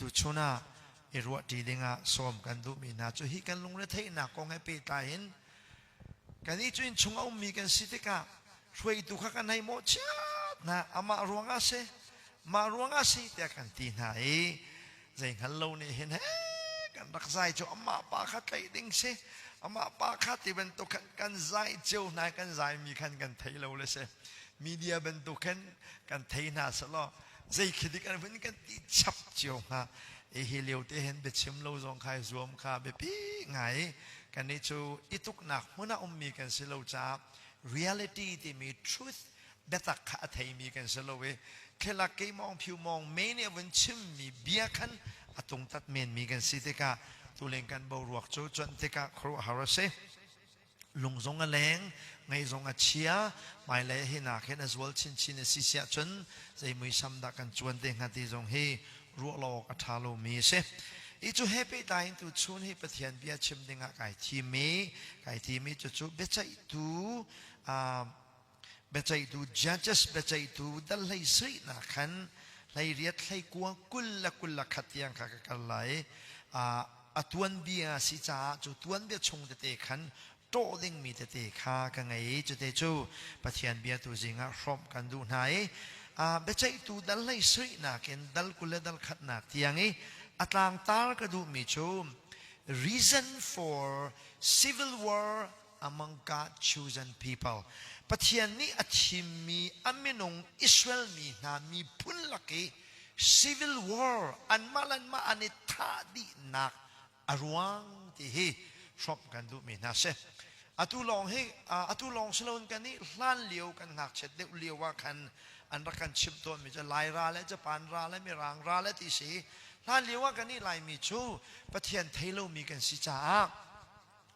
Tu chun ah i ruahṭi dingah sawm kan duhmi hna cu hi kan lungretheihnak kong he pehtlai in kannih cu innchung a ummi kan si tikah hruaitu kha kan hei mawhchiat hna. Amah ruangah si, mah ruangah si tiah kan ti hna i zei hngal lo nih hin he kan rak zai cu amah pa kha tlaih ding si, amah pa kha ti bantuk khan kan zai cio hna. Kan zaimi khan kan thei lo le si, media bantuk khan kan thei hna selaw zei khi dik an vun kan ti chap cio hnga. E hi lio te hin biachim lo zong khai zuam kha biapi ngai. Kannih cu ituknak hmun ah ummi kan si lo caah reality timi truth, biatak kha a theimi kan si lo i thlelak ke mawng phiu mawng me nih a vun chimmi bia khan a tungtat menmi kan si tikah tuleng kan boruak cu cuanh tikah khuaruahhar a si. Lung zong a leng, ngei zong a chia. Hmailei hi nak hin a zual chinchin a si siah cun zei muisam dah kan cuan te hnga ti zong hi ruah lo awk a ṭha lomi a si. I cu he pehtlai in tuchun hi Pathian bia chim dingah kai thim i kai thim i cucu biaceihtu, biaceihtu, judges, biaceihtu dal hlei sarihnak khan 18 hlei 9 21 tiang kha ka kal lai. A tuanbia si caah cu tuanbia chung tete khan ṭawh dingmi tete kha ka ngei i cute cu Pathian bia tu zingah hrawmh kan duh hna i biaceihtu dal hlei sarihnak in dal 20 le dal khatnak tiang i a tlangtar ka duhmi cu "Reason for Civil War Among God Chosen People", Pathian nih a thimmi a minung Israel mi hna miphun lak i civil war, anmah le anmah an i thah dihnak a ruang ti hi hrawmh kan duhmi hna si. Atu lawng hi, atu lawng si loin kan i hlan lio kan ngakchiat deuh lio ah khan an rak kan chimh tawnmi cu Lai ra le Japan ra le Mirang ra le ti si. Hlan lio ah kan i Laimi cu Pathian thei lomi kan si caah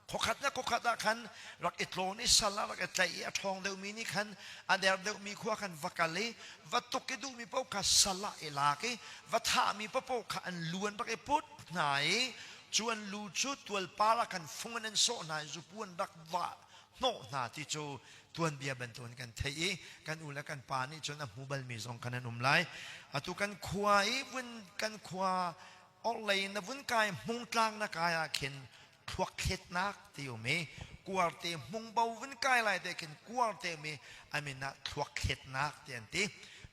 khuakhat le khuakhat ah khan rak i tlawn i sal ah rak i tlaih i a ṭhawng deuhmi nih khan a der deuhmi khua khan va kal i va tuk i duhmi paoh kha sal ah i lak i va thahmi paoh kha an lu an rak i put hna i cu an lu cu tualpar ah khan fung in an sawh hna i zupu an rak vah hnawh hna ti cu tuanbia bantukin kan theih i kan u le kan pa nih cun a hmu balmi zong kan an um lai. Atu kan khua i vun kan khua orhlei na vun kai Hmungtlang na kai ah khin thluak thletnak ti um i kuarte hmungbo vun kai lai te khin kuarte mi a min ah thluak thletnak ti an ti.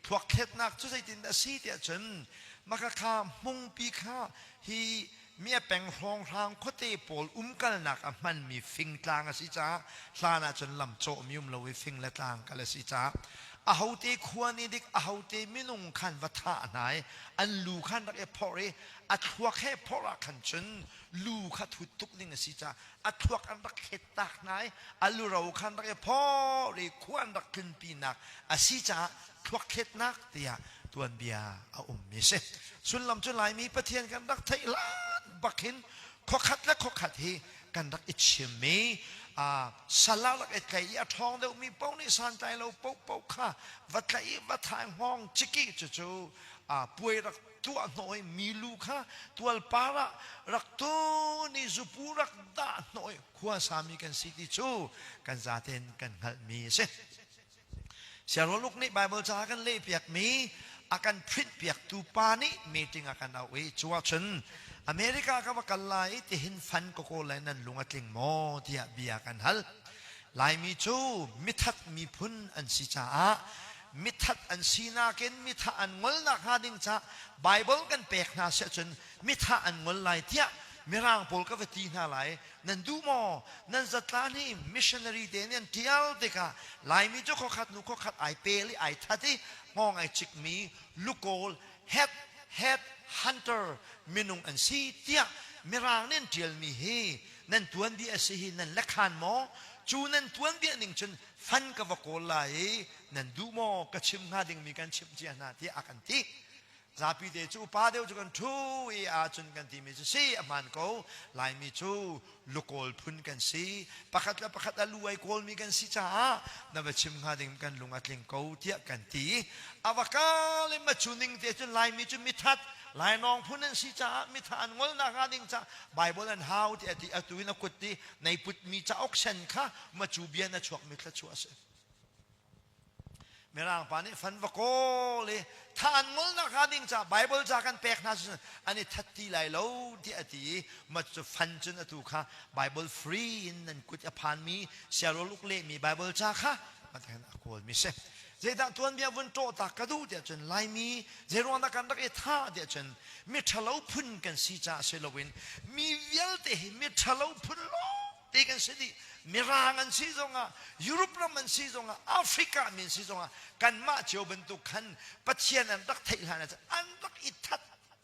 Thluak thletnak cu zeitin dah si tiah cun maka kha hmungpi kha hi mi a peng hrawnghrang khuate pawl umkalnak a hmanmi fingtlang a si caah hlan ah cun lam cawh mi um lo i fing le tlang kal a si caah ahote khua nih dik ahote minung khan va thah hna i an lu khan rak i phorh i a thluak he phorh ah khan cun lu kha thut tuk ding a si caah a thluak an rak thlet tak hna i a luro khan rak i phor i khua an rak tlunpinak a si caah thluak thletnak tiah tuanbia a ummi si. Sullam cu Laimi Pathian kan rak theih hlan bak hin khuakhat le khuakhat hi kan rak i chim i sal ah rak i tlaih i a ṭhawng deuhmi paoh nih santlai lo paohpaoh kha va tlaih i va thai hngawng ciki cucu puai rak tuah hnawh i milu kha tualpar ah rak tun i zupu rak dah hnawh i khua sami kan si ti cu kan zaten kan hngalhmi a si. Siaroluk nih Bible ca kan lehpiakmi a kan print piaktu pa nih meeting a kan auh i cu ahcun America ka va kal lai i tihin fan ka kawl lai, nan lung a tling maw tiah bia kan hal. Laimi cu mithat miphun an si caah mithat an sinak in mithah an ngolnak hnga ding ca Bible kan pek hna siah cun mithah an ngol lai tiah Mirang pawl ka va ti hna lai, nan duh maw? Nan zatlan hi missionary te nih an tial tikah Laimi cu khuakhat nu khuakhat ai pel i ai that i hngawng ai cikmi lukawl head head hunter minung an si tiah Mirang nih an tialmi hi nan tuanbia a si hi nan lekhan maw? Cu nan tuanbia ning cun fan ka va kawl lai i nan duh maw? Ka chim hnga dingmi kan chimh cia hna tiah a kan ti. Zapi te cu upa deuh cu kan ṭhu i ahcun kan timi cu si a hmaan ko, Laimi cu lukawl phun kan si, pakhat le pakhat a lu ai kawlmi kan si caah na va chim hnga ding kan lung a tling ko tiah kan ti. A va kal i macu ning te cun Laimi cu mithat lainawng phun an si caah mitha an ngolnak hnga ding caah Bible an hau ti a ti. Atu in a kut i nei putmi cauk sen kha macu bia na chuakmi thluachuah a si. Mirang pa nih fan va kawl i tha an ngolnak hnga ding ca Bible ca kan pek hna cun an i that ti lai lo tiah a ti i ma cu fan cun atu kha Bible free in nan kut a phanmi siarul uk lehmi Bible ca kha matahin a kawlmi si. Zeidah tuanbia vun ṭawh ta ka duh tiah cun Laimi zeiruang dah kan rak i thah tiah cun mi ṭhalo phun kan si caah si loin mi vialte hi mi ṭhalo phun lawng te kan si dih Mirang an si zongah Europe ram an si zongah Africa mi an si zongah kanmah cio bantuk khan Pathian an rak theih hlan ah an rak i that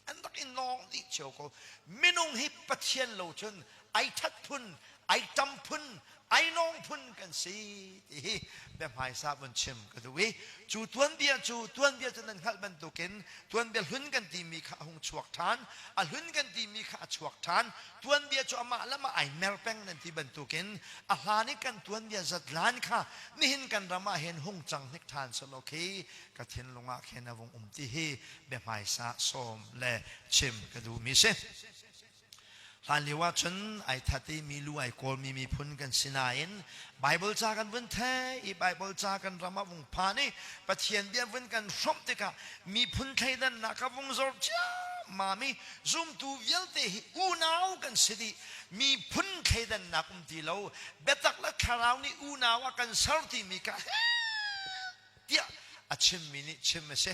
an rak i nawng dih cio ko minung hi Pathian lo cun ai that phun ai tam phun ai nawng phun kan si ti hi biahmaisa vun chim ka duh i cu tuanbia cu tuanbia cu nan hngalh bantukin tuanbia hlun kan timi kha a hung chuak ṭhan a hlun kan timi kha a chuak ṭhan tuanbia cu amah le amah ai mer peng nan ti bantukin a hlan i kan tuanbia zatlan kha nihin kan ram ah hin hung cang hnik ṭhan selaw khi ka thinlung ah khin a vung um ti hi biahmaisa sawm le chim ka duhmi si. Hlan lio ahcun ai that i milu ai kawlmi miphun kan si nain Bible ca kan vun thei i Bible ca kan ram ah vung phan i Pathian bia vun kan hrawmh tikah miphun thleidannak a vung zor ciammam i zumtu vialte hi unau kan si dih miphun thleidannak um ti lo biatak le thlarau nih unau a kan ser timi ka tiah a chimmi nih chim a si.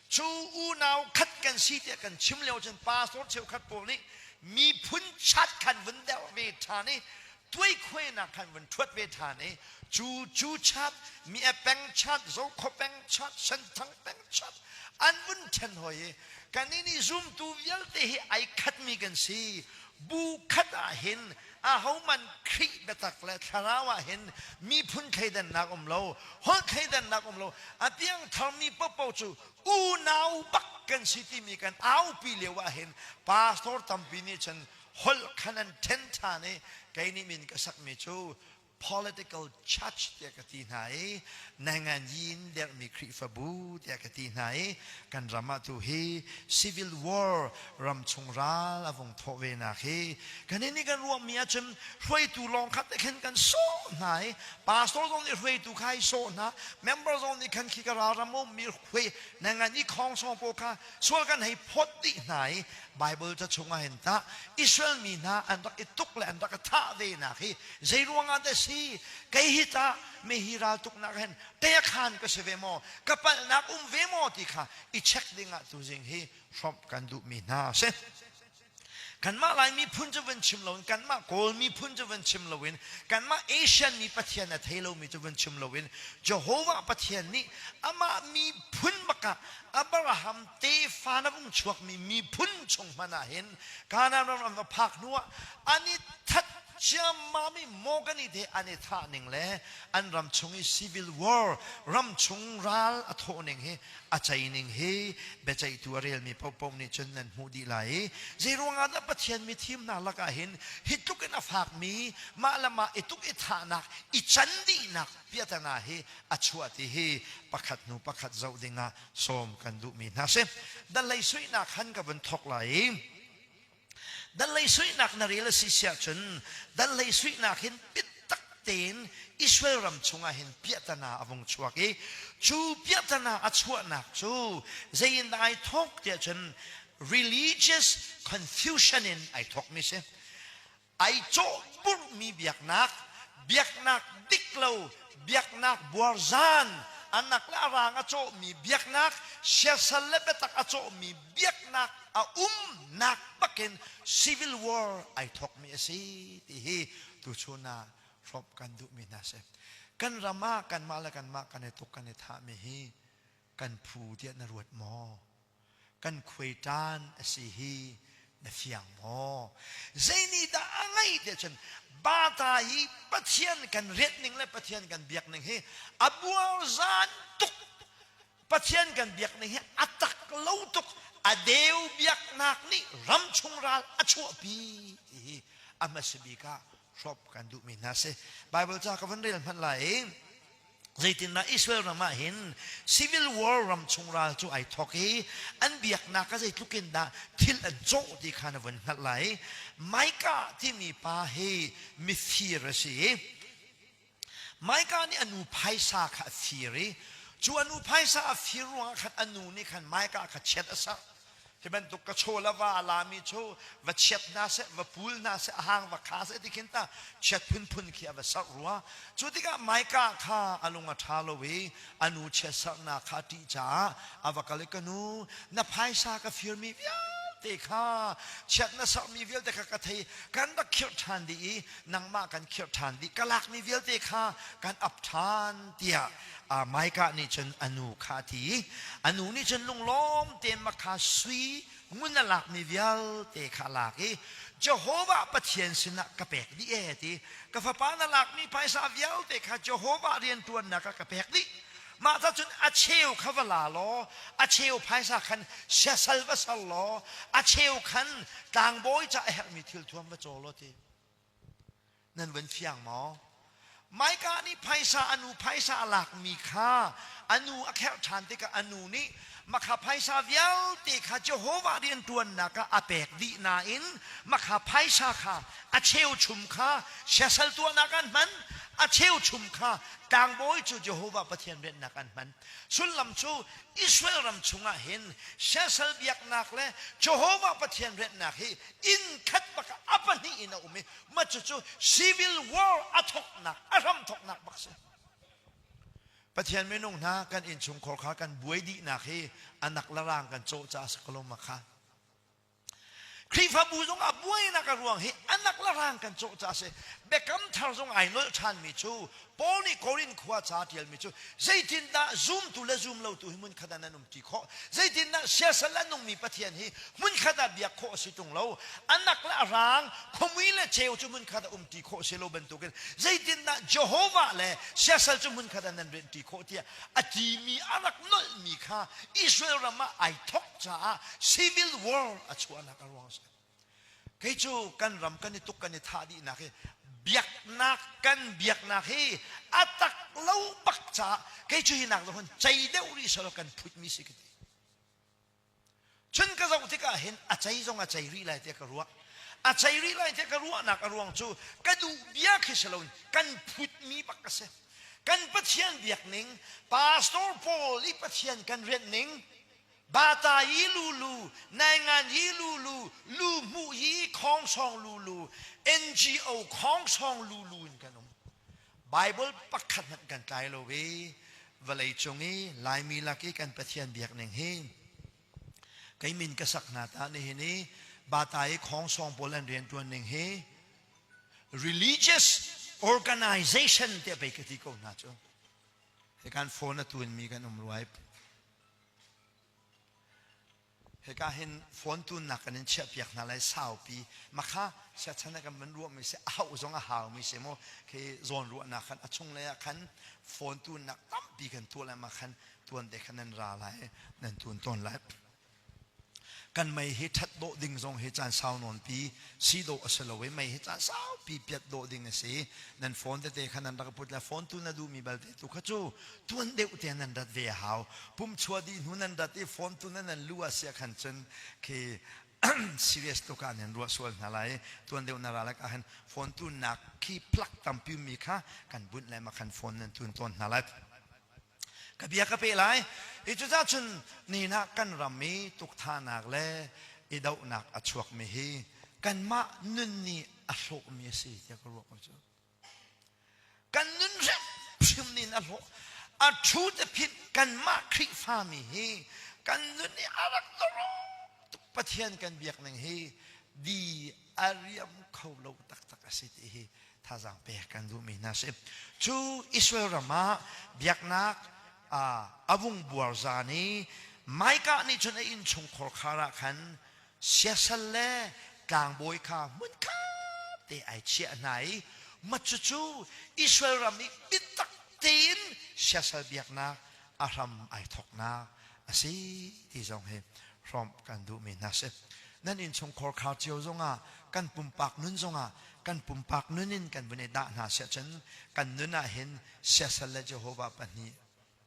Cu unau khat kan si tiah kan chim lio cun pastor cheukhat pawl nih miphun chat khan vun deuh ve ṭhan i tuaikhuainak khan vun ṭhuat ve ṭhan i cu cu chat mi a peng chat zokhua peng chat senthang peng chat an vun ṭhen hoi i kannih nih zumtu vialte hi ai khatmi kan si bu khat ah hin ahoman Khrih biatak le thlarau ah hin miphun thleidannak um lo holh thleidannak um lo a piangtharmi paohpaoh cu unau bak kan si timi kan aupi lio ah hin pastor tampi nih cun holh khan an ṭhen ṭhan i kei nih min ka sakmi cu political church tiah ka ti hna i nangan yin derhmi Khrihfabu tiah ka ti hna i kan ram ah tu hi civil war ramchung ral a vung thawh ve nak hi kan nih kan ruahmi ahcun hruaitu lawng khat te khin kan sawh hna i pastor zong nih hruaitu kha i sawh hna member zong nih khan khi ka ral ram ummi hruai nangan i khong song pawl kha sual kan hei phawt dih hna i Bible ca chungah hin tah Israel mi hna an rak i tuk le an rak i thah ve nak hi zei ruangah dah si kei hi tah me hi ral tuknak hin khan ka si ve maw ka palhnak um ve maw ti kha i check dingah tuzing hi hrawmh kan duhmi hna si kanmah Lai miphun cu van chim loin kanmah Kawl miphun cu van chim loin kanmah Asian mi Pathian a thei lomi cu van chim loin Jehovah Pathian nih amah miphun bakah Abraham tefa na vung chuakmi miphun chung hmanh ah hin Kanaan ram an va phak hnuah an i that ciammam i Morgan i te an i thah ning le an ram chung i civil war ram chung ral a thawh ning hi a cei ning hi biaceihtu a relmi paohpaoh nih cun nan hmuh dih lai i zei ruangah dah Pathian mithim hna lakah hin hi tluk in a fakmi mah le mah i tuk i thahnak i can dihnak piahtana hi a chuah ti hi pakhat hnu pakhat zoh dingah sawm kan duhmi hna si. Dallei suihnak han ka vun thawk lai i Dallei suihnak na rel a si siah cun dallei suihnak hin biatak tein Israel ram chungah hin piahtana a vung chuak i cu piahtana a chuahnak cu zei in dah ai thawk tiah cun religious confusion in ai thawkmi si. Ai cawh burhmi biaknak, biaknak dik lo, biaknak buarzan, anak le arang a cawhmi biaknak, siasal le biatak a cawhmi biaknak a umnak bakin civil war ai thawkmi a si ti hi tuchun ah hrawmh kan duhmi hna si. Kan ram ah kanmah le kanmah kan i tuk kan i thahmi hi kan phu tiah na ruat maw? Kan khuaiṭan a si hi na fiang maw? Zei nih dah a ngeih tiah cun bata hi Pathian kan riat ning le Pathian kan biak ning hi a buarzan tuk Pathian kan biak ning hi a tak lo tuk a deu biaknak nih ramchung ral a chuahpi ti hi a hmasa bik ah hrawp kan duhmi hna si Bible ca ka van rel hmanh lai i zeitindah Israel ram ah hin civil war ram chung ral cu ai thawk i an biaknak a zeitluk in dah thil an cawh ti kha na vun hngalh lai Micah timi pa hi mifir a si i Micah nih a nu phaisa kha a fir i. Cu a nu phaisa a fir ruangah khan a nu nih khan Micah kha chiat a serh. Hi bantuk ka chaw le va a lami cu va chiat hna seh, va pul hna seh, a hang va kha seh ti khin ta chiat phunphun khi a va serh rua. Cu tikah Micah kha a lung a ṭha lo i a nu chiatserhnak kha a ṭih caah a va kal i ka nu na phaisa ka firmi vialte kha chiat na serhmi vialte kha ka thei kan rak khirh ṭhan dih i nangmah kan khirh ṭhan dih ka lakmi vialte kha kan ap ṭhan tiah Micah nih cun a nu kha a ti. A nu nih cun lunglawm tein makha sui ngun a lakmi vialte kha a lak i Jehovah Pathian sinah ka pek dih ee ti. Ka fapa na lakmi phaisa vialte kha Jehovah rianṭuannak ah ka pek dih. Mah ca cun a cheu kha va la law a cheu phaisa khan siasal va ser law a cheu khan tlangbawi ca a herhmi thilthuam va caw law ti. Nan van fiang maw? Micah nih phaisa a nu phaisa a lakmi kha a nu a kherh ṭhan tikah a nu nih makha phaisa vialte kha Jehovah rianṭuannak ah a pek dih nain makha phaisa kha a cheuchum kha siasal tuahnak an hman a cheuchum kha tlangbawi cu Jehovah Pathian rianhnak an hman sullam cu Israel ram chungah hin siasal biaknak le Jehovah Pathian rianhnak hi inn khat bak ah a pahnih in a um i mah cucu civil war a thawknak a hram thawknak bak si Pathian minung hna kan innchungkhar kha kan buai dihnak hi anak le rang kan cawh caah si ko ma kha Khrihfabu zong ah buainak a ruang hi anak le rang kan cawh caah si Biakam thar zong ai nolh ṭhanmi cu Paul nih Korin khua ca ṭialmi cu zeitindah zumtu le zumlotu hi hmunkhat ah nan umṭi khawh? Zeitindah siasal a nungmi Pathian hi hmunkhat ah biak khawh a si ṭung lo? Anak le a rang, khuamui le ceu cu hmunkhat ah umṭi khawh a si lo bantukin zeitindah Jehovah le siasal cu hmunkhat ah nan rianṭi khawh tiah a timi a rak nolhmi kha Israel ram ah ai thawk caah civil war a chuahnak a ruang a si. Kei cu kan ram kan i tuk kan i thah dihnak hi biaknak kan biaknak hi a tak lo bak caah kei cu hi nak zong cei deuh rih selaw kan phutmi si ka ti. Cun ka zoh tikah hin a cei zong a cei rih lai tiah ka ruah. A cei rih lai tiah ka ruahnak a ruang cu ka duh bia khi si loin kan phutmi bak a si. Kan Pathian biak ning, pastor pawl i Pathian kan rianh ning, Bata yi lulu, naingan yi lulu, lu hmuh yi khongsong lulu, NGO khongsong lulu in kan um. Bible pakhat hmanh kan tlai lo i vawlei cung i Laimi lak i kan Pathian biak ning hi kei min ka sak hna ta nihin i bata i khongsong pawl an riantuan ning hi religious organization tiah pei ka ti ko hna cu. Hikan phone a tunmi kan um ruai. Hika hin phone tunnak kan in chiahpiak hna lai saupi makha siachan ah kan van ruahmi si a hauh zong a haumi si mu khi zawn ruahnak khan a chung lei ah khan phone tunnak tampi kan tuah lai ma khan tuan te khan nan ra lai nan tun tawn lai Kan mei hi ṭhat dawh ding zong hi caan sau nawnpi si dawh a si lo i mei hi caan saupi piat dawh ding a si. Nan phone tete kha nan rak put le phone tu na duhmi balte tu kha cu tuan deuh te nan rat ve a hau. Pum chua dih hnu nan rat i phone tu na nan lu a sia khan cun khi serious tuk ah nan ruah sual hna lai. Tuan deuh na ra lak ah hin phone tu nak khi plug tampi mi kha kan bunh le ma khan phone nan tun tawn hna lai. Ka bia ka pe lai. I cucaah cun ni ah kan ram i tukthanak le i dohnak a chuakmi hi kanmah nun nih a hlawhmi a si tiah ka ruah ko cu. Kan nun hrimhrim nih a hlawh. A thu te phit kanmah Khrihfami hi kan nun nih a rak tuk Pathian kan biak ning hi di a riam kho lo taktak a si ti hi thazaang pek kan duhmi hna si. Cu Israel ram ah biaknak a vung buar zan i Micah nih cun a innchungkhar khar ah khan siasal le tlangbawi kha hmunkhat te ai chiah hna i mah cucu Israel ram i biatak tein siasal biaknak a hram ai thawknak a si ti zong hi hrawmh kan duhmi hna si. Nan innchungkhar khar cio zongah kan pumpak nun zongah kan pumpak nun in kan vun i dah hna siah cun kan nun ah hin siasal le Jehovah pahnih.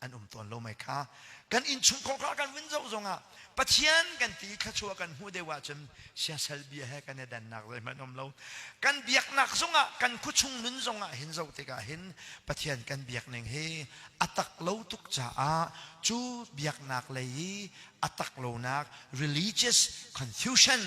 an um tawn lo mai kha. Kan innchungkhar kha kan vun zoh zongah Pathian kan ti thluachuah kan hmuh deuh ahcun siasal bia he kan i dannak zeihmanh um lo. Kan biaknak zongah kan khuachung nun zongah hin zoh tikah hin Pathian kan biak ning hi a tak lo tuk caah cu biaknak lei i a tak lonak religious confusion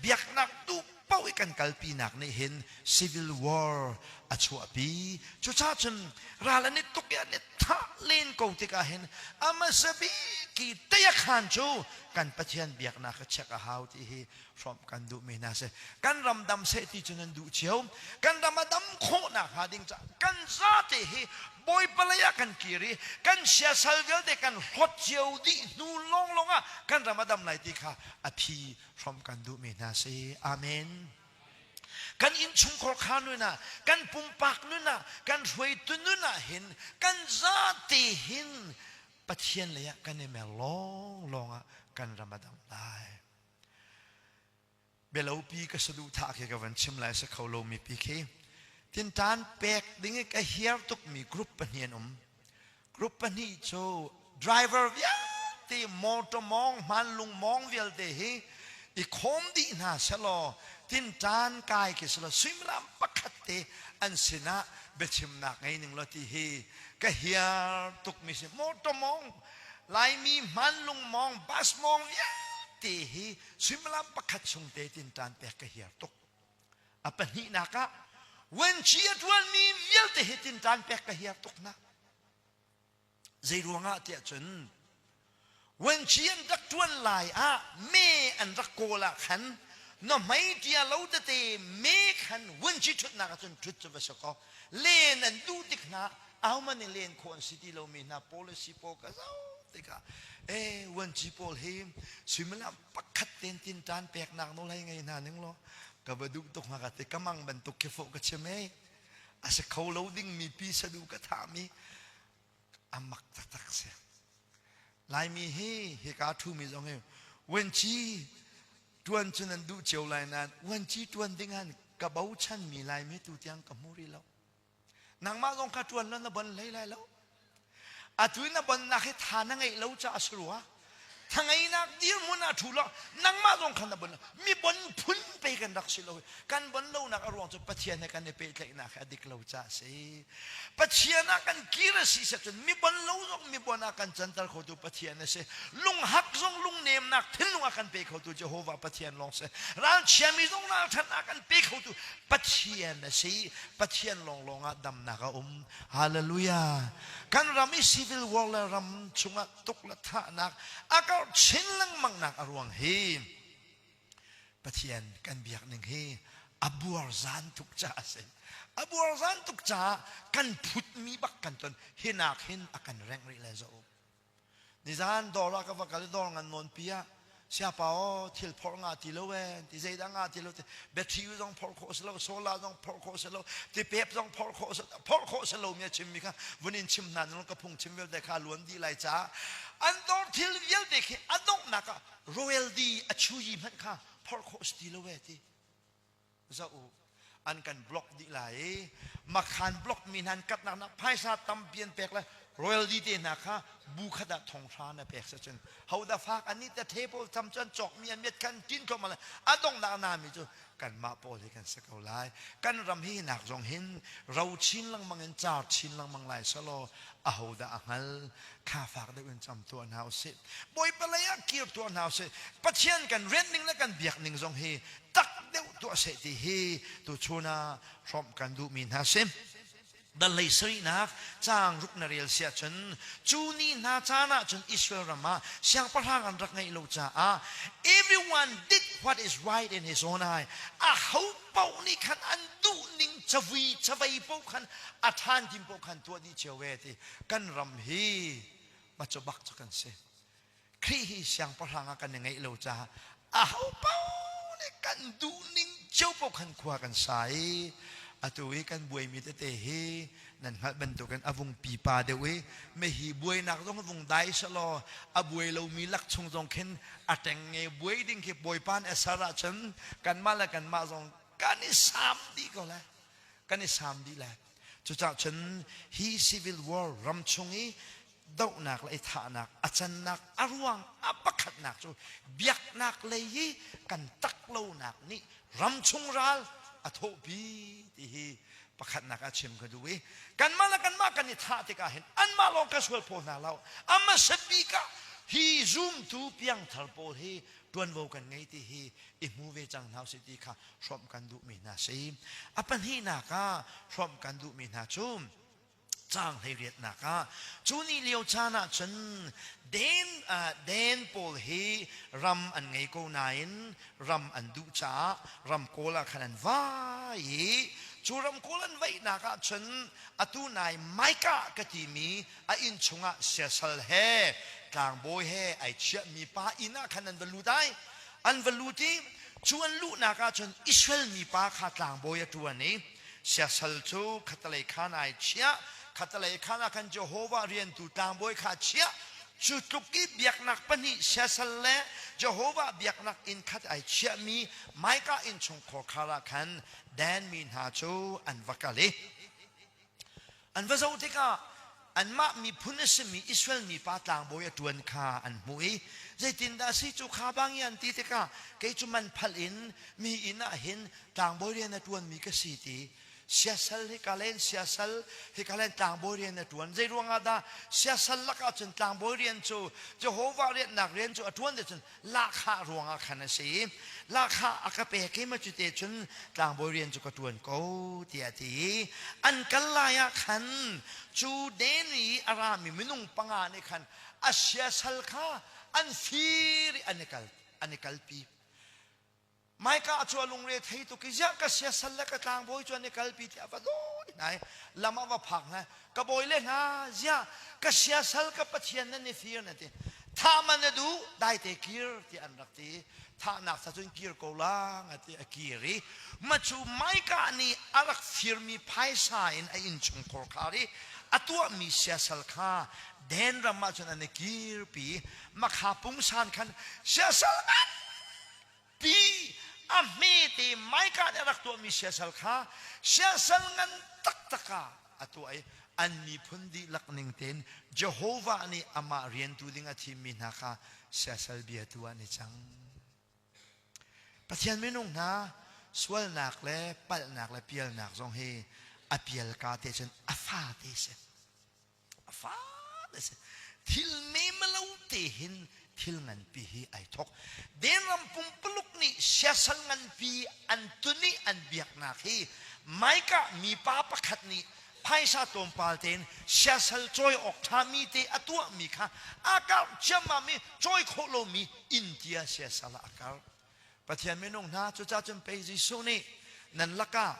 biaknak duh paoh i kan kalpinak nih hin civil war a chuahpi. Cucaah cun ral an i tuk i an i thah len ko tikah hin a hmasa bik i teiakhan cu kan Pathian biaknak a check a hau ti hi hrawmh kan duhmi hna si. Kan ram dam seh ti cu nan duh cio. Kan ram a dam khawhnak hnga ding caah kan zate hi Bawipa lei ah kan kir i kan siasal vialte kan hlawt cio dih hnu lawnglawng ah kan ram a dam lai ti kha a phi hrawmh kan duhmi hna si. Amen. Kan innchungkhar kha nun ah, kan pumpak nun ah, kan hruaitu nun ah hin kan zate hin Pathian lei ah kan i mer lawnglawng ah kan ram a dam lai. Bialopi ka saduhthah khi ka van chim lai sa kho lomi pi khi tintan pek ding i ka hiar tukmi group pahnih an um. Group pahnih cu driver vialte motor mawng hmanlung mawng vialte hi i khawm dih hna selaw tinṭan kai khi selaw suimilam pakhat te an sinah biachimnak ngei ning law ti hi ka hiar tukmi si. Motor mawng Laimi hmanlung mawng bus mawng vialte hi suimilam pakhat chung te tinṭan pek ka hiar tuk. A pahnihnak ah vuanci a ṭuanmi vialte hi tinṭan pek ka hiar tuk hna. Zei ruangah tiah cun vuanci an rak ṭuan lai ah me an rak kawl ah khan na hmei ṭia lo tete me khan vuanci ṭhutnak ah cun ṭhut cu va si kaw len an duh tik hna ahohmanh nih len khawh an si ti lomi hna policy pawl ka zoh tikah ee vuanci pawl hi suimilam pakhat ten tinṭan peknak nawl hei ngei hna ning law ka va duh tuk hnga ka ti ka mang bantuk khi fawh ka chim ei a si kho lo ding mi pi sadu ka thahmi a mak taktak si Laimi hi hika ṭhumi zong hi vuanci ṭuan cu nan duh cio lai nain vuanci ṭuan ding han ka bochanmi Laimi tu tiang ka hmu rih lo Nangmah zong kha ṭuan law na bon hlei lai lo. Atu i na bonnak hi tha na ngeih lo caah a si rua. Tha ngeinak dirhmun ah ṭhu law nangmah zong kha na bon mi bon phun pe kan rak si lo. Kan bon lonak a ruang cu Pathian he kan i pehtlaihnak hi a dik lo caah a si. Pathian ah kan kir a si cun mi bon lo zong mi bon ah kan canter khotu Pathian a si. Lunghak zong lungnemnak thinlung a kan pe khotu Jehovah Pathian lawng si. Ralchiami zong ralṭhatnak kan pe khotu Pathian a si. Pathian lawnglawng ah damnak a um. Hallelujah. Kan ram i civil war le ram chungah tuk le thahnak a karh chin lengmang nak a ruang hi Pathian kan biak ning hi a buar zan tuk caah a si. A buar zan tuk caah kan phutmi bak kan ton. Hinak hin a kan rengh rih le zo. Nizan dawr ah ka va kal i dawr ngan nawn pi ah siapa aw thil phorh nga ti lo ee ti zeidah nga ti lo ti battery zong phorh khawh si lo solar zong phorh khawh si lo ti pep zong phorh khawh si phorh khawh si lo mi a chim mi kha vun in chim hna nung ka phung chim vialte kha luan dih lai caah an dawr thil vialte khi a donghnak ah royal di a chuyi hmanh kha phorh khawh si ti lo ee ti Zoh u, an kan block dih lai i makhan block mi hna an katnak nak phaisa tampi an pek le royalty te hna kha bu khat ah thong hra na pek se cun hoda fak an nih te the pawl tam cu an cawk mi an miat khan tin thluahmah le a donghnak na mi cu kanmah pawl hi kan si ko lai kan ram hi nak zong hin ro chin lengmang in car chin lengmang lai selaw ahodah a hngal kha fak deuh in cam tuah hna usih bawipa lei ah kir tuah hna usih pathian kan rian ning le kan biak ning zong hi tak deuh tuah seh ti hi tuchun ah hrawmh kan duhmi hna si. Dal lei sarihnak caang ruk na rel siah cun cu ni hna caan ah cun Israel ram ah siangpahrang an rak ngeih lo caah everyone did what is right in his own eye a ho paoh nih khan an duh ning cavui cavei paoh khan a ṭhan tim paoh khan tuah dih cio ve ti kan ram hi macu bak cu kan si Khrih hi siangpahrang ah kan i ngeih lo caah aho paoh nih kan duhning cio paoh khan khua kan sa i atu i kan buaimi tete hi nan hngalh bantukin a vung pipa deuh i mihi buainak zong vung dai selaw a buai lomi lak chung zong khin a ṭengnge buai ding khi Bawipa nih a ser ahcun kanmah le kanmah zong kan i saam dih ko lai kan i saam dih lai cucaah cun hi civil war ram chung i. Dohnak le i thahnak a cannak a ruang a pakhatnak cu biaknak lei i kan tak lonak nih ramchung ral a thawhpi ti hi pakhatnak ah chim ka duh i kanmah le kanmah kan i thah tikah hin anmah lawng ka sual phaw hna lo. A hmasa bik ah hi zumtu piangthar pawl hi ṭuanvo kan ngei ti hi i hmu ve cang hna usih ti kha hrawmh kan duhmi hna si. A pahnihnak ah hrawmh kan duhmi hna cu caang 18nak ah cu ni lio caan ah cun Den Den pawl hi ram an ngei ko nain ram an duh caah ram kawl ah khan an vai i cu ram kawl an vaihnak ah cun atu nai Micah ka timi a inn chungah siasal he tlangbawi he ai chiahmi pa inn ah khan an va lut ai. An va lut i cu an luhnak ah cun Israel mipa kha tlangbawi a ṭuan i siasal cu khatalei khan ai chiah, khatalei khan ah khan Jehovah riantu tlangbawi kha chiah. Cu tluk i biaknak pahnih, siasal le Jehovah biaknak inn khat ai chiahmi Micah innchungkhar khar ah khan Dan mi hna cu an va kal i an va zoh tikah anmah miphun a simi Israel mipa tlangbawi a ṭuan kha an hmuh i, zeitindah a si cu kha bang i an ti tikah, kei cu man phalh in mi inn ah hin tlangbawi rian a ṭuanmi ka si ti. Siasal hika len siasal hika len tlangbawi rian a ṭuan. Zei ruangah dah siasal lakah cun tlangbawi rian cu, Jehovah riannak rian cu a ṭuan ti cun lahkhah ruangah khan a si. Lahkhah a ka pek i ma cu te cun tlangbawi rian cu ka ṭuan ko tiah a ti i an kal lai ah khan cu den i a rami minung panga nih khan a siasal kha an fir i an i kal an i kalpi. Micah cu a lungre thei tuk i, ziah ka siasal le ka tlangbawi cu an i kalpi tiah a va dawi hna i lam ah va phak hna. Ka bawi le hna, ziah ka siasal ka pathian nan i fir na ti? Thah man na duh, daite kir tiah an rak ti. Thahnak sa cun kir ko lang a ti. A kir i ma cu Micah nih a rak firmi phaisa in a innchungkhar khar i a tuahmi siasal kha Den ram ah cun an i kirpi. Makha pungsan khan siasal ngan pi a hmete Micah nih a rak tuahmi siasal kha siasal ngan taktak ah a tuah i an miphun dihlak ning tein Jehovah nih amah riantu ding a thimmi hna kha siasal biatu ah an i cang. Pathian minung hna, sualnak le palhnak le pialnak zong hi a pialka te cun a fate si. A fate si. Thil nemalo te hin thil nganpi hi ai thok. Denram pumpuluk nih siasal nganpi an tun i an biaknak hi Micah mipa pakhat nih phaisa tlawmpal tein siasal cawi awk ṭhami te a tuahmi kha a karh ciammam i cawi khawh lomi intia siasal ah a karh. Pathian minung hna, cucaah cun pei Jesuh nih nan lakah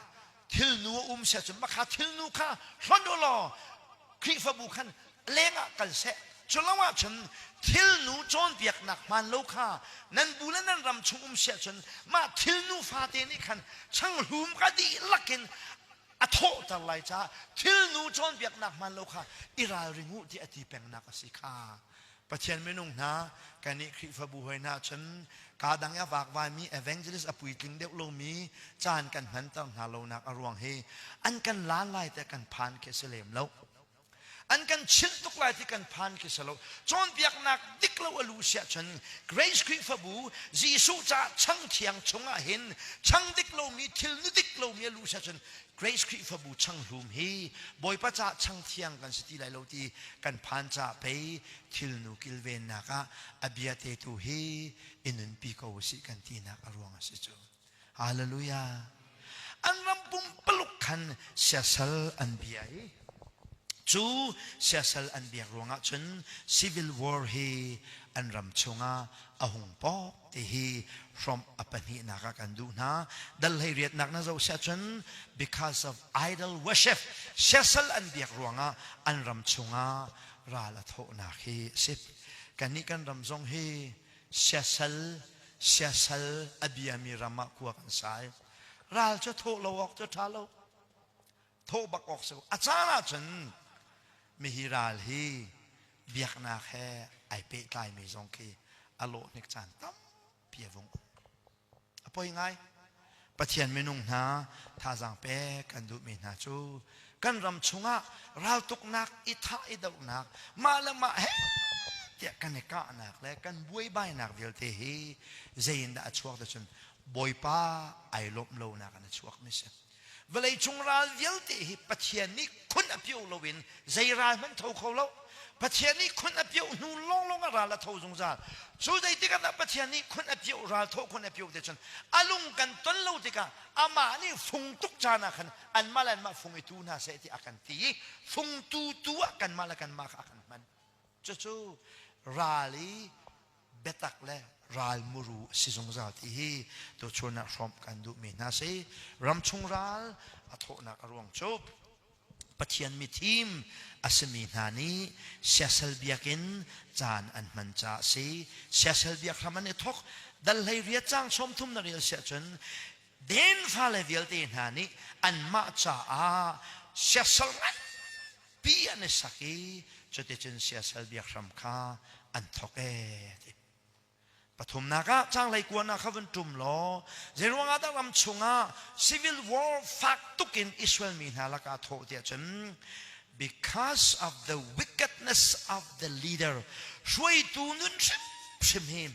thilnu a um siah cun makha thilnu kha hlonh u law Khrihfabu khan lengah kal seh. Cu lo ahcun thilnu cawnpiaknak hmaan lo kha nan bu le nan ram chung um siah cun mah thilnu fate nih khan changhlum kha dihlak in a thawhter lai caah thilnu cawnpiaknak hmaan lo kha i ralring u ti a ti pengnak a si kha. Pathian minung hna, kannih Khrihfabu hoi hna cun kaa dang i a vakvaimi evangelist a puitling deuh lomi caan kan hmanter hna lonak a ruang hi an kan laan lai te kan phan khi a si lem lo. An kan chilh tuk lai ti kan phan khi si lo. Cawnpiaknak dik lo a lu siah cun Grace Khrihfabu Jesuh caah chang thiang chungah hin chang dik lomi thil nu dik lomi a lu siah cun Grace Khrihfabu changhlum hi Bawipa caah changthiang kan si ti lai lo ti kan phan caah pei thilnu kilvennak ah a bia te tu hi i nunpi ko usih kan tinak a ruang a si cu. Hallelujah. An ram pumpaluk khan siasal an bia i cu siasal an biak ruangah cun civil war hi an ram chungah a hung pawk ti hi hrawmh a pahnihnak ah kan duh hna. Dal 18nak na zoh siah cun because of idol worship, siasal an biak ruangah an ram chungah ral a thawhnak hi a si. Kannih kan ram zong hi siasal siasal a biami ram ah khua kan sai. Ral cu thawh lo awk cu ṭha lo. Thawh bak awk si. A caan ahcun mihi ral hi biaknak he ai pehtlaimi zong khi a lawh hnik caan tampi a vung um. A poi ngai. Pathian minung hna thazaang pek kan duhmi hna cu. Kan ram chungah raltuknak, i thah i dohnak, mah le mah he tiah kan i kahnak le kan buaibainak vialte hi zei in dah a chuak ti cun Bawipa ai lawmh lonak in a chuakmi si. Vawleicung ral vialte hi Pathian nih khun a pio loin zei ral hmanh tho kho lo. Pathian nih khun a pio hnu lawnglawng ah ral a tho zungzal. Cu zeitik ah dah Pathian nih khun a pio ral tho khun a pio te cun a lung kan ton lo tikah amah nih fung tuk caan ah khan anmah le anmah fung i tu hna seh ti a kan ti i fungtu tu ah kanmah le kanmah kha a kan hman. Cucu ral i biatak le ral muru a si zungzal ti hi tuchun ah hrawmh kan duhmi hna si. Ramchung ral a thawhnak a ruang cu Pathian mithim a simi hna nih siasal biakinn caan an hman caah a si. Siasal biak hram an i thawk. Dal hlei riat caang 30 na rel siah cun Den fale vialte hna nih anmah caah siasal nganpi an i sak i cuticun siasal biak hram kha an thawk ee ti. Pathumnak ah caanglei kuan ah kha vun ṭum law zeiruang ah dah ram chungah civil war fak tuk in Israel mi hna lakah thawh tiah cun because of the wickedness of the leader hruaitu nun hrimhrim hi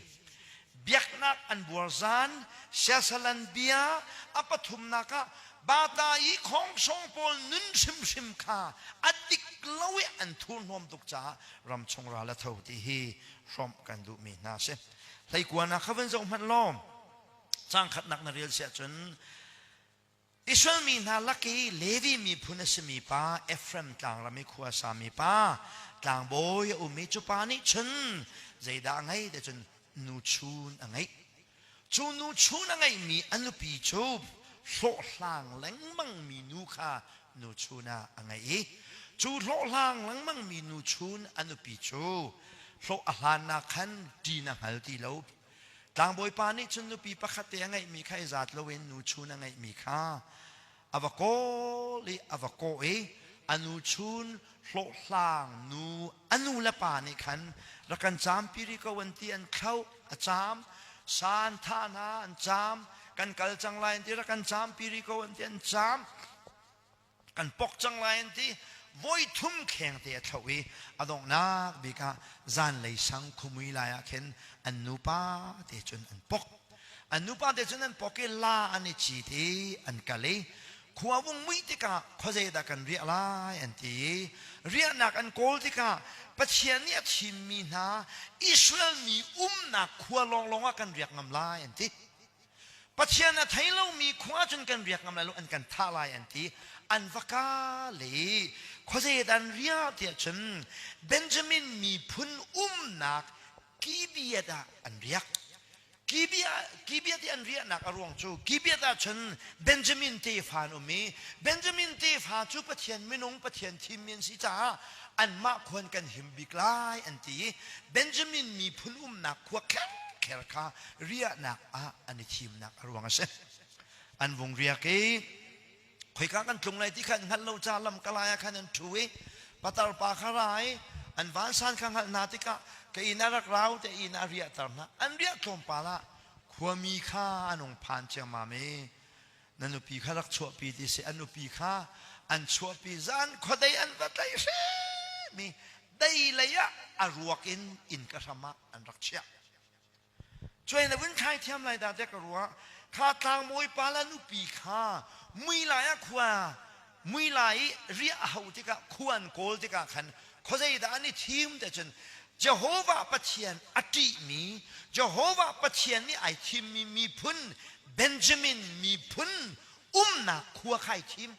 biaknak an buar zan siasal an bia a pathumnak ah bata i khongsong pawl nun hrimhrim kha a dik lo i an thurhnawm tuk caah ramchung ral a tho ti hi hrawmh kan duhmi hna si hleikuan ah kha van zoh hmanh law cang khatnak na rel siah cun Israel mi hna lak i Levi miphun a simi pa Efraim tlangram i khua sami pa tlangbawi a um i cu pa nih cun zeidah a ngei ti cun nuchun a ngeih. Cu nuchun a ngeihmi a nupi cu hlawhhlang lengmangmi nu kha nuchun ah a ngeih i cu hlawhhlang lengmangmi nuchun a nupi cu hlawh a hlannak khan ṭin a hngal ti lo. Tlangbawipa nih cun nupi pakhat te a ngeihmi kha i zat loin nu chun a ngeihmi kha a va kawl i a va kawh i a nu chun hlawhhlang nu a nu le pa nih khan rak kan caampi rih ko an ti an thlauh a caam sa an thah hna an caam kan kal cang lai an ti rak kan caampi rih ko an ti an caam kan pok cang lai an ti voi thum kheng te a thloh i a donghnak bik ah zanlei sang khumui lai ah khin an nupa te cun an pok an nupa te cun an pok i la an i cit i an kal i khua vung mui tikah khuazei dah kan riah lai an ti i riahnak an kawl tikah Pathian nih a thimmi hna Israel mi umnak khua lawnglawng ah kan riak ngam lai an ti Pathian a thei lomi khua cun kan riak ngam lai lo an kan thah lai an ti an va ka le khuazei dan riah tiah cun Benjamin miphun umnak Gibeah ah an riak Gibeah Gibeah ti an riahnak a ruang cu Gibeah ah cun Benjamin tefa an um i Benjamin tefa cu Pathian minung Pathian thimmi an si caah anmah khuan kan him bik lai an ti i Benjamin miphun umnak khua kher kha riahnak ah an i thimnak a ruang a si. An vung riak i khoika kan tlung lai ti kha an hngalh lo ca lam kalai ah khan an ṭhu i patar pa kha ra i an vansan kha hngalh hna tikah ka inn ah rak rau te inn ah riahter hna an riah tlawmpal ah khuami kha an hung phan ciammam i na nupi kha rak chuahpi ti si an nupi kha an chuahpi zan khuadei an va tlaih hrim i dei lei ah a ruak in inn ka hram ah an rak chiah Cuai na vun thlai thiam lai dah tiah ka ruah. Kha tlangbawi pa le nupi kha mui lai ah khua mui lai i riah a hauh tikah khua an kawl tikah khan khuazei dah an i thim te cun Jehovah Pathian a ṭihmi Jehovah Pathian nih ai thimmi miphun Benjamin miphun umnak khua kha ai thim.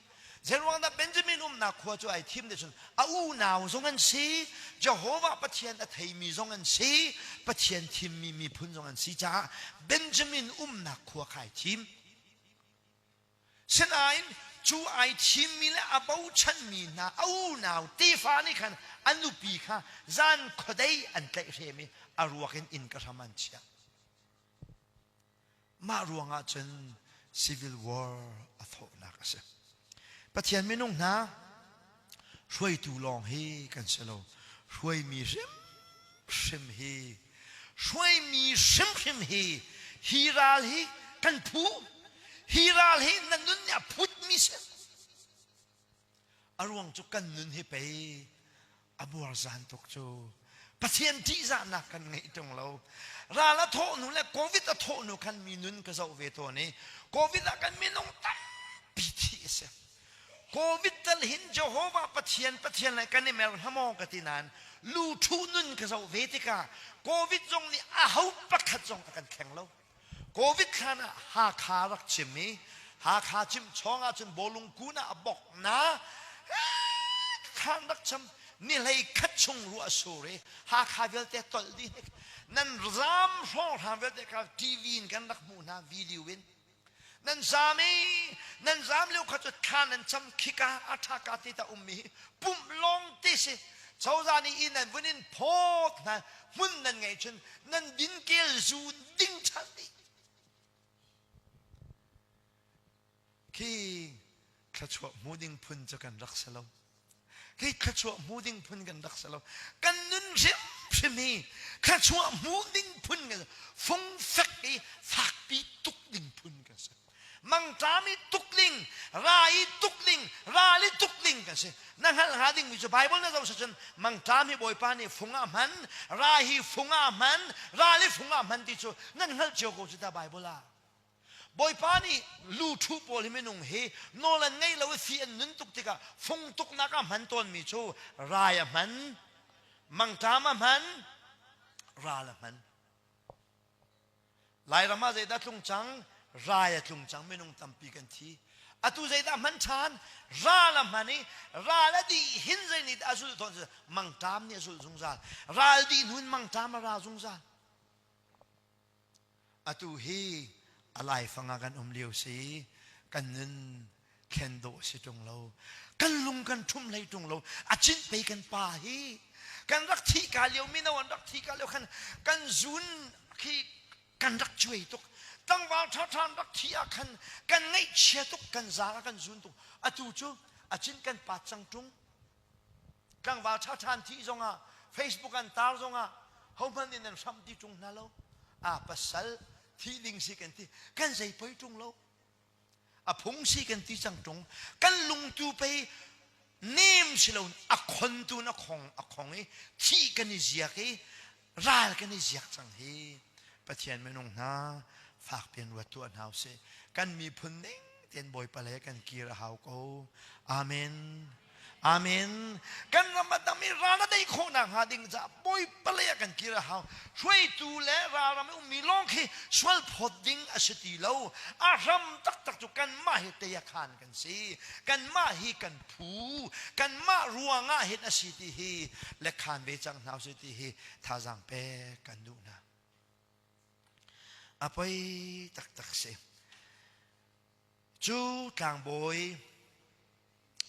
Zeiruang dah Benjamin umnak khua cu ai thim ti cun a unau zong an si, Jehovah Pathian a theimi zong an si, Pathian thimmi miphun zong an si caah Benjamin umnak khua kha ai thim. Sinain cu ai thimmi le a bochanmi hna a unau tefa nih khan a nupi kha zan khuadei an tlaihhrem i a ruak in inn ka hram an chiah. Mah ruangah cun civil war a thawhnak a si. Pathian minung hna hruaitu lawng hi kan si lo. Hruaimi hrimhrim hi hruaimi hrimhrim hi hi ral hi kan phu hi ral hi na nun nih a phutmi si. A ruang cu kan nun hi pei a buarzan tuk cu. Pathian ṭihzahnak kan ngeih ṭung lo. Ral a thawh hnu le Covid a thawh hnu khan mi nun ka zoh ve tawn i Covid ah kan minung tampi thih a si. Covid tal hin Jehovah Pathian Pathian le kan i mer hna maw ka ti nain lu ṭhu nun ka zoh ve tikah Covid zong nih aho pakhat zong a kan thleng lo. Covid hlan ah Hakha rak chim i Hakha chim chawng ahcun bawlung kun ah a bok na thlan rak cham ni hlei khat chung ruah sur i Hakha vialte tolh dih nan zam hrawnghrang vialte kha TV in kan rak hmuh hna video in nan zam i nan zam lio kha cu thla nan cam khika a ṭha ka te ta ummi hi pumh lawng te si cozah nih inn an vun in phawt hna hmun nan ngeih cun nan dinkel zu ding ṭhan dih khi thluachuah hmu ding phun cu kan rak si lo Hi thluachuah hmu ding phun kan rak si lo. Kan nun hrimhrim hi thluachuah hmu ding phun kan fungfek i fakpi tuk ding phun kan si. Mangṭam i tuk ding, ra i tuk ding, ral i tuk ding kan si. Na hngalh hnga dingmi cu Bible na zoh cun mangṭam hi Bawipa nih fung ah hman, ra hi fung ah hman, ral hi fung ah hman ti cu nan hngalh cio ko cu ta Bible ah. Bawipa nih luṭhu pawl hi minung hi nawl an ngei lo i fi an nun tuk tikah fung tuknak ah hman tawnmi cu rai a hman, mangṭam a hman, ral a hman. Lairam ah zeidah tlung cang? Rai a tlung cang minung tampi kan thi. Atu zeidah hman ṭhan? Ral a hman i ral a dih hin zei nih dah a zulh tawn? Mangṭam nih a zulh zungzal. Ral dih hnu in mangṭam a ra zungzal. Atu hi a laifang ah kan um lio si. Kan nun thlen dawh si ṭung lo. Kan lung kan ṭhum hlei ṭung lo. A cinh pei kan pa hi. Kan rak thih ka lio mino an rak thih ka lio khan kan zun khi kan rak cuai tuk. Tlangval ṭhaṭha an rak thih ah khan kan ngaihchia tuk, kan zaang ah kan zun tuk. Atu cu a cin kan pa cang ṭung. Tlangval ṭhaṭha an thih zongah Facebook an tar zongah hohmanh nih nan hramh ti ṭung hna lo. A pasal thih ding si kan ti. Kan zei poi ṭung lo. A phung si kan ti cang ṭung. Kan lungtu pei nem si lo a khontu na khong a khong i thih kan i ziak i ral kan i ziak cang hi. Pathian minung hna fak pian ruat tuah hna usih. Kan miphun ning tein Bawipa lei kan kir a hau ko. Amen. Amen. Kan ram a dam i ral a dei khawh nakhnga ding caah Bawipa lei ah kan kir a hau. Hruaitu le ralram i ummi lawng khi sual phawt ding a si ti lo. A hram taktak cu kanmah hi tei a khan kan si. Kanmah hi kan phu. Kanmah ruangah hin a si ti hi le khan ve cang hna usih ti hi thazaang pek kan duh hna. A poi taktak si. Cu tlangbawi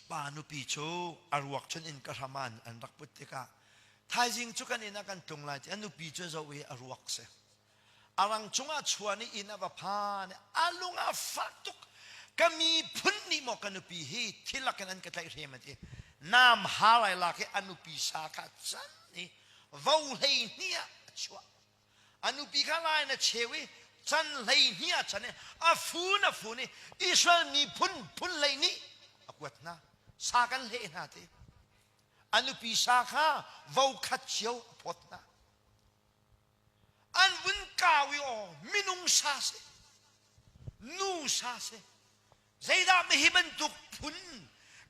pa nupi cu a ruak chun in ka hram ah an rak put tikah thaizing cu kan inn ah kan tlung lai ti a nupi cu zoh i a ruak si. A rang cungah chuan i inn a va phan a lung a fak tuk ka miphun nih maw ka nupi hi thil in an ka tlaihhrem a ti nam ha lai lak i a nupi sa kha can i vo 12 ah a chuah A nupi kha lai in a cheu i can 12 ah chan i a fun a fun i Israel miphun phun 12 a kuat hna. Sa kan hleh hna ti. A nupi sa kha vo khat cio a phawt hna. An vun kau i aw minung sa si, nu sa si. Zeidah hi bantuk phun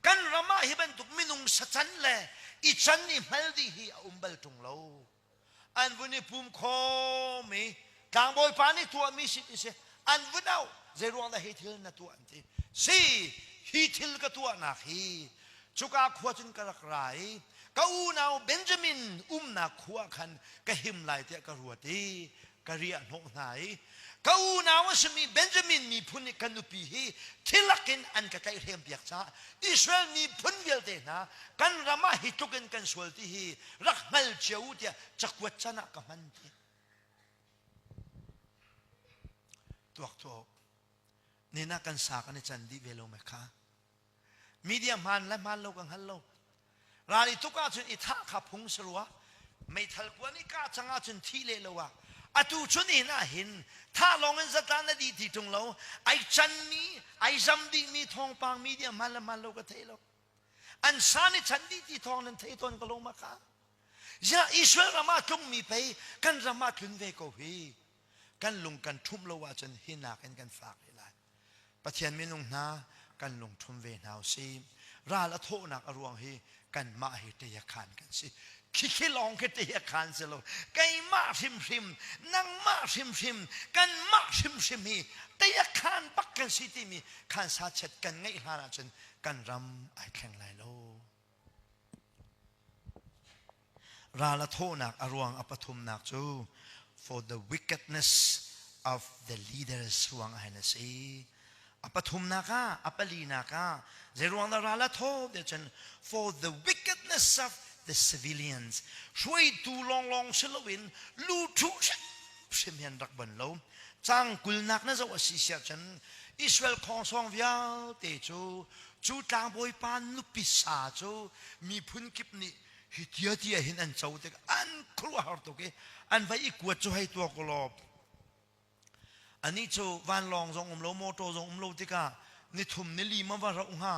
kan ram ah hi bantuk minung sacan le i can i hmal dih hi a um bal ṭung lo. An vun i pum khawm i tlangbawipa nih tuahmi si ti si an vun auh zeiruang dah hi thil na tuah an ti si hi thil ka tuahnak hi cuka khua cun ka rak ra i ka unau Benjamin umnak khua khan ka him lai tiah ka ruat i ka riah hnawh hna i ka unau a simi Benjamin miphun nih ka nupi hi thilak in an ka tlaihhrem piak caah Israel miphun vialte hna kan ram ah hi tluk in kan sual ti hi rak hngal cio u tiah cakuat can ah ka hman ti tuak tuak nina kan sa kan i can dih ve lo me kha Media hmaan le hmaan lo ka hngal lo. Ral i tuk ahcun i thah kha phung si rua. Meithal kuan i kah cang ahcun thih leh lo ah. Atu chun hin ah hin thah lawng in zatlan na dih ti ṭung lo. Ai canmi, ai zam dihmi thawngpang media hmaan le hmaan lo ka thei lo. An sa ni chan dih ti thawng nan thei tawn ko lo ma kha? Ya Israel ram ah tlungmi pei kan ram ah tlun ve ko hi. Kan lung kan ṭhumh lo ahcun hi nakin kan fak rih lai. Pathian minung hna kan lung ṭhum ve hna usih. Ral a thawhnak a ruang hi kanmah hi ṭei-a-khan kan si. Khikhi lawng khi ṭei-a-khan si lo. Keimah hrimhrim, nangmah hrimhrim, kanmah hrimhrim hi ṭei-a-khan bak kan si timi khansa chet kan ngeih hlan ahcun kan ram ai thleng lai lo. Ral a thawhnak a ruang a pathumnak cu for the wickedness of the leaders ruang ah hin a si. A pathumnak ah, a palinak ah, zei ruang dah ral a thawh ti cun for the wickedness of the civilians hruaitu lawnglawng si loin lu ṭhu hrimhrim hi an rak ban lo. Cang kulnak na zoh a si siah cun Israel khawngsawng vialte cu cu tlangbawipa nupi sa cu miphun kip nih hi tia tia hin an co tik an khuaruahhar tuk i an vai i kuat cu hei tuak law anih cu vanlawng zong um lo motor zong um lo tikah nithum nili ma va rauh hnga.